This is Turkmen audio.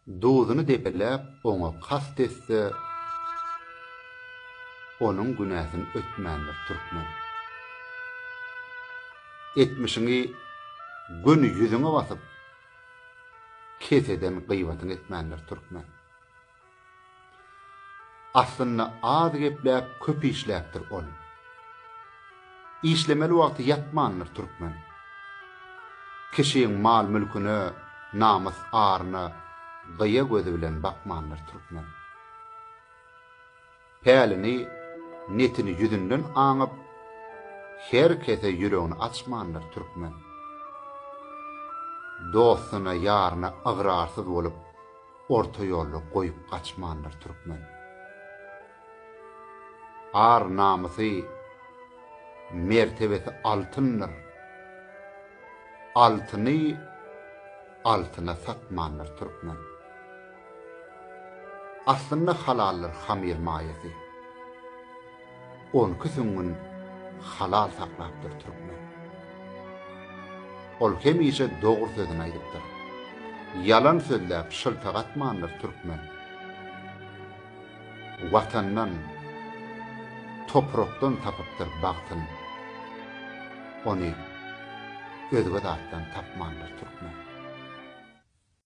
Duzuny depeläp oňa kast etse, onuň günäsini ötmändir türkmen. Etmişiňi göni ýüzüňe basyp, keseden gyýbatyňy etmändir türkmen. Aslynda az gepläp köp işläpdir ol. Işlemeli wagty ýatmandyr türkmen. Kişiň mal-mülküne, namys-aryna gyýa gözi bilen bakmandyr türkmen. Pälini, netini ýüzünden aňyp, her kese ýüregini açmandyr türkmen. Dostuna, ýaryna ygrarsyz bolup, orta ýolda goýup gaçmandyr türkmen. Ar-namysy, mertebesi altyndyr. Altyny altyna satmandyr türkmen. Aslynda halaldyr hamyr maýasy. Onki süňňün halal saklapdyr türkmen. Ol hemişe dogry sözüni aýdypdyr. Ýalan sözläp şyltak atmandyr türkmen. Watandan, toprakdan tapypdyr bagtyn. Ony özge zatdan tapmandyr türkmen.